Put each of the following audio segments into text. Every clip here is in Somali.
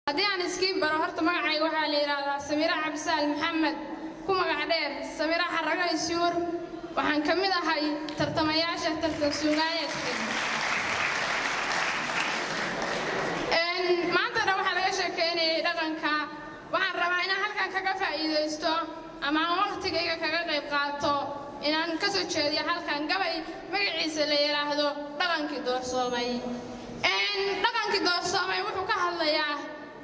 Haddii aan iskii baro, horta magacayga waxaa la yidhaahdaa Samiira Cabdisaal Maxamed, ku magac dheer Samiira Xarago Isuur. Waxaan ka mid ahay tartamayaasha tartan suugaaneedka. Maanta dhan waxaa laga sheekeynayay dhaqanka. Waxaan rabaa inaan halkan kaga faa'iidaysto ama aan waqtigayga kaga qayb qaato inaan ka soo jeediyo halkan gabay magaciisa la yidhaahdo Dhaqankii Doorsoomay. Dhaqankii doorsoomay wuxuu ka hadlayaa,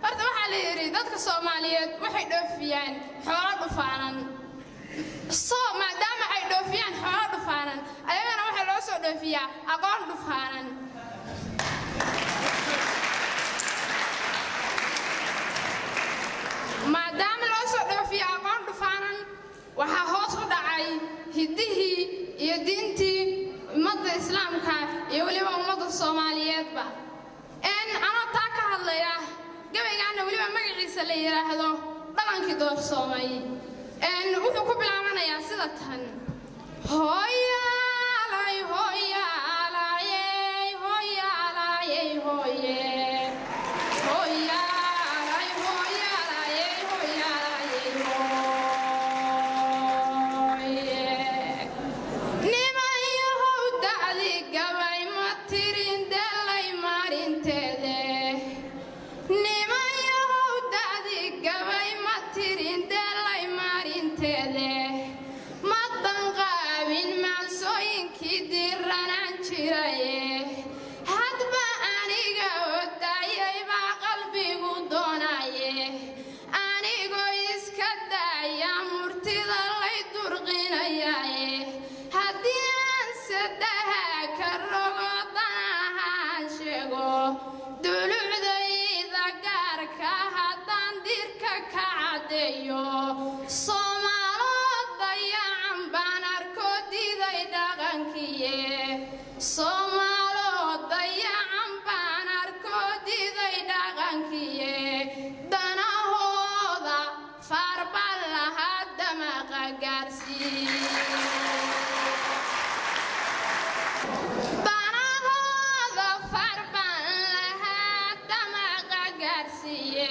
horta waxaa la yidhi dadka Soomaaliyeed waxay dhoofiyaan xoolo dhufaanan. Soo maadaama ay dhoofiyaan xoolo dhufaanan, ayagana waxaa loo soo dhoofiyaa aqoon dhufaanan. Maadaama loo soo dhoofiyo aqoon dhufaanan, waxaa hoos u dhacay hiddihii iyo diintii ummadda Islaamka iyo weliba ummadda Soomaaliyeedba. Anoo taa ka hadlaya, gabaygaana weliba magaciisa la yidhaahdo Dhaqankii Doorsoomay, wuxuu ku bilaabanayaa sida tan: Hooyaalay, hooyaalayey, hooyaalayey, hooye, hooyaalay, hooyaalayey, hooyaalayey, hooye. Nimanyahow, dacdi gabay ma tirin delay maarinteede. Nimanyahow, dacdi gabay ma tirin delay maarinteede. Ma danqaabin maansooyinkii diranaan jiraye. Hadba aniga odaayay baa qalbigu doonaye. Anigoo iska daaya murtida lay durqinayaye. Haddii aan sadaha ka rogo danahaan sheego, dulucdayda gaarka haddaan dirka ka caddeeyo, Soomaaloo dayacan baan arko diiday dhaqankiye. Soomaaloo dayacan baan arko diiday dhaqankiye. Danahooda faarbaan lahaa damaqa gaarsii. Danahooda farbaan lahaa damaqa gaarsiiye.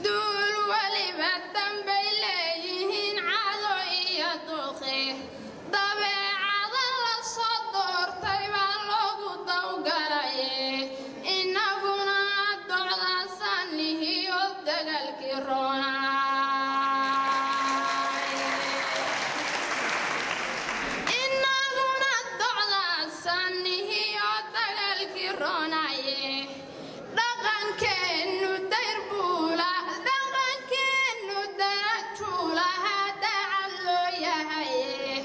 Duul weliba dambay leeyihiin cado iyo duqe. Dabeecada la soo doortay baa loogu dawgalaye. Innaguna docdaasaan nihiyo dagaalkii roonaay. Innaguna docdaasaan nihiyo dagaalkii roonaye. Dhaqankeennu dayr buula, dhaqankeennu darajuulaha dacad loo yahaye.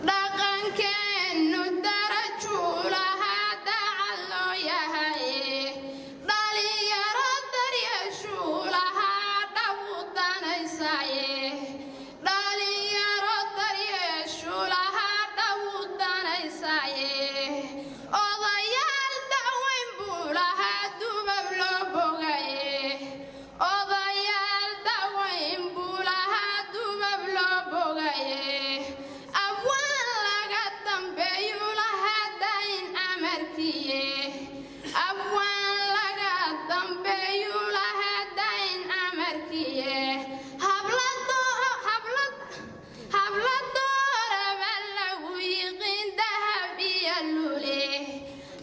Dhaqankeennu darajuulaha dacad loo yahaye. Dhalinyaro daryeeshuulahaa dhab u danaysaye. Dhalinyaro daryeeshuulahaa dhab u danaysaye. Odayaal dacweyn buu lahaa dubab loo bogaye. Odayaal dacweyn buu lahaa dubab loo bogaye. Abwaan laga dambeeyuu lahaa dayn amarkiye. Abwaan laga dambeeyuu lahaa dayn amarkiye. Habla dooraba lagu yiqiin dahab iyo lule.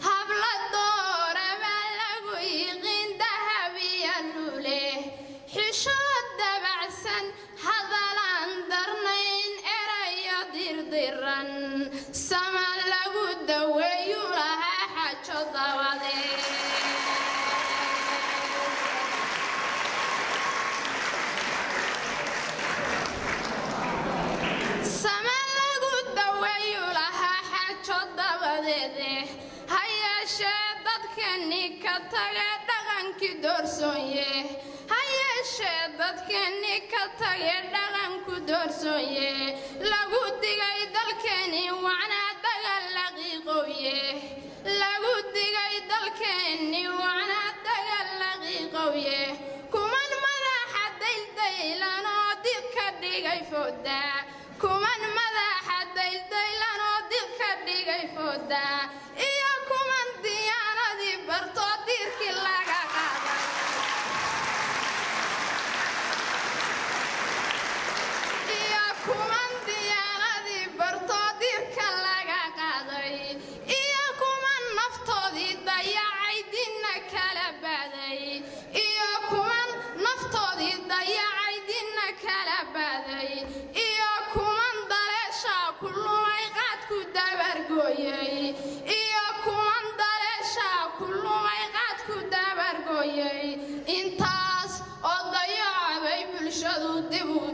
Habla dooraba lagu yiqiin dahab iyo lule. Xishood dabacsan, hadalaan darnayn, erayo dirdiran, sama lagu daweeyuu lahaa xajo dabadeed. Sama lagu daweeyuu lahaa xajo dabadeede. Ha yeeshee dadkeenni ka tage dhaqankii doorsoonye. Ha yeeshee dadkeenni ka tage dhaqanku doorsoonye. Lagu digay dalkeenni wacnaa dagal laqiiqowye. Lagu digay dalkeenni wacnaa dagal laqiiqowye. Kuman madaxa daydaylanoo dib ka dhigay fooda. Kuman madaxa daydaylanoo dib ka dhigay fooda. Iyo kuman diyaanadii bartoo diirkii laga qaaday.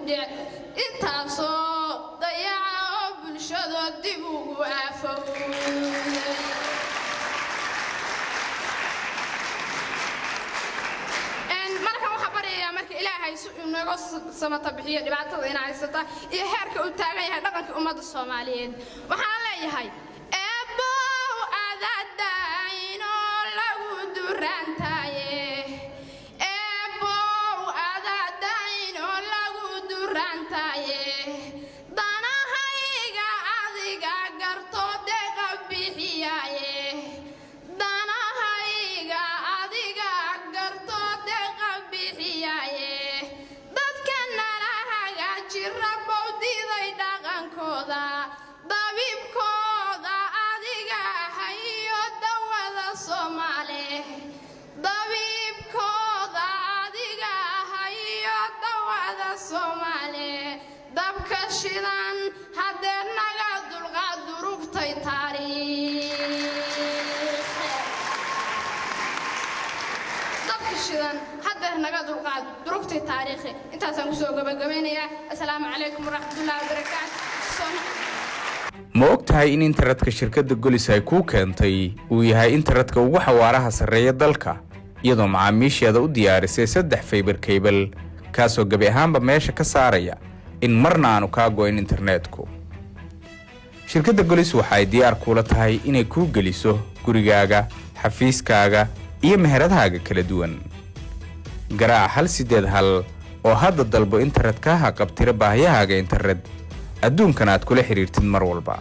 Dhic intaasoo dayaca oo bulshado dib ugu aafowday. Marka waxaa baryayaa marka Ilaahay si uu naga samata bixiyo dhibaatada ina haysata iyo heerka uu taagan yahay dhaqanka ummadda Soomaaliyeed. Waxaan leeyahay, Eebbow adadaynoo lagu duraantaaye, Eebbow adadaynoo lagu duraantaaye, danahayga adiga garto deeqa bixiyaaye, danahayga adiga garto deeqa bixiyaaye, dadka nala hagaaji Rabow diiday dhaqankooda, dabiibkooda adiga hayo dawada Soomaali, dabiibkooda adiga hayo dawada Soomaali, dabka shidan haddee naga dulqaad durugtay taariikh, dabka shidan haddeer naga dulqaad durugtay taariikhi. Intaasaan kusoo gabagabaynayaa. Asalaamu calaykum waraxmatullahi wabarakaatu. Ma og tahay in internetka shirkadda Golis ay kuu keentay uu yahay internetka ugu xawaaraha sarreeya dalka, iyadoo macaamiisheeda u diyaarisay saddex fiber cable, kaasoo gebi ahaanba meesha ka saaraya in marna aanu kaa go'in internetku? Shirkadda Golis waxa ay diyaar kuula tahay inay kuu geliso gurigaaga, xafiiskaaga iyo meheradahaaga kala duwan. Garaac 181 oo hadda dalbo internet kaa haqabtira baahiyahaaga internet, adduunkana aad kula xidhiirtid mar walba.